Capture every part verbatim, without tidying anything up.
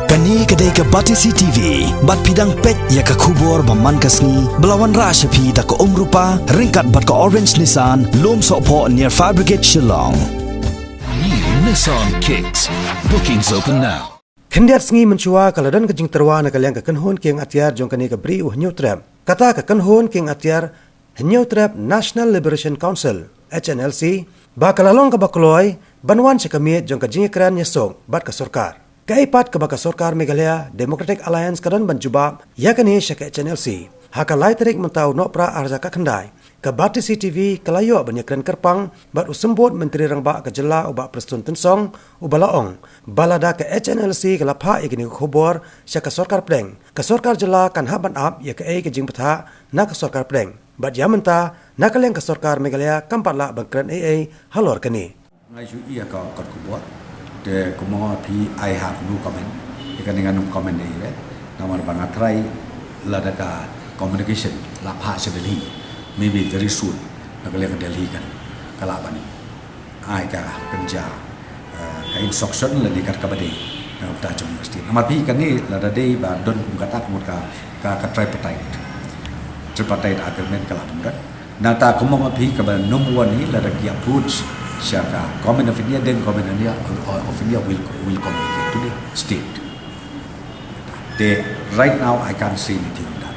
Kane ka dei ka Batesi T V, bad phi dang peit ïa ka khubor ba man ka sngi, ba la wanrah sha phi da ka Umrupa, ryngkat bad ka Orange Nissan, Lumsohphoh near Fire Brigade Shillong. New Nissan Kicks. Bookings open now. Khyndiat sngi mynshuwa ka la don ka jingtyrwa na ka liang ka kynhun kieng atiar jong kane ka bri u Hynñiewtrep. Kata ka kynhun kieng atiar Hynñiewtrep National Liberation Council, H N L C, ba ka la long kaba kloi ban wan sha ka miet jong ka jingïakren ïasuk bad ka sorkar. Kaei pat kaba ka sorkar Meghalaya Democratic Alliance ka don ban jubab ïa kane sha ka H N L C. Ha ka lai tarik mynta u Nohprah arhajar khatkhyndai, ka Batesi T V ka la ïoh ban ïakren kyrpang bad u Symbud Myntri Rangbah ka jylla u Bah Prestone Tynsong, uba la ong ba lada ka H N L C ka la phah ïa kane ka khubor sha ka sorkar pdeng, ka sorkar jylla kan hap ban ap ïa kaei ka jingbthah na ka sorkar pdeng. Bad ïa mynta, na ka liang ka sorkar Meghalaya kam pat lah ban kren ei ei halor kane. Nga shu ïa ka kot khubor. Te kumno phi, I have no comment. Ïa kane ngan ym comment ei ei. Namar ba nga try lada ka communication la phah sha Delhi. Maybe very soon na ka liang ka Delhi kan ka lah ban ai ka kynja, eh, ka instruction lane kat kaba dei na ka bynta jong ka state. Namar phi kane lada dei ba don kum kata ka mut ka, ka, ka tripartite, tripartite agreement ka la pynrek. Nangta kumno ma phi kaba number one hi lada ki approach sha ka Government of India, then Government of India, of India will, will communicate to the state. Te right now I can't say anything on that.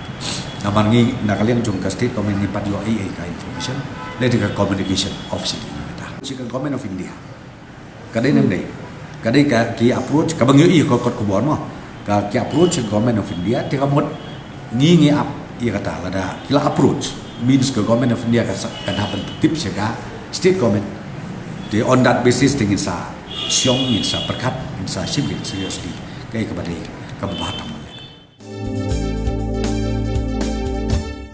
Namar ngi na ka liang jong ka state government ngim pat ïoh ei ei ka information. Lada ka communication officially kata sha ka Government of India. Ka dei ne em dei. Ka dei ka ki approach, kaba ngi ïohi ha ka kot khubor mo. Ka ki approach ka Government of India, te ka mut ngi ngi ap ïa kata lada ki la approach. Means ka Government of India kan sa, kan hap ban tip sha ka state government. Te on that basis te ngin sa shong, ngin sa pyrkhat, ngin sa shim seriously kaei kaba dei, kaba bha tam.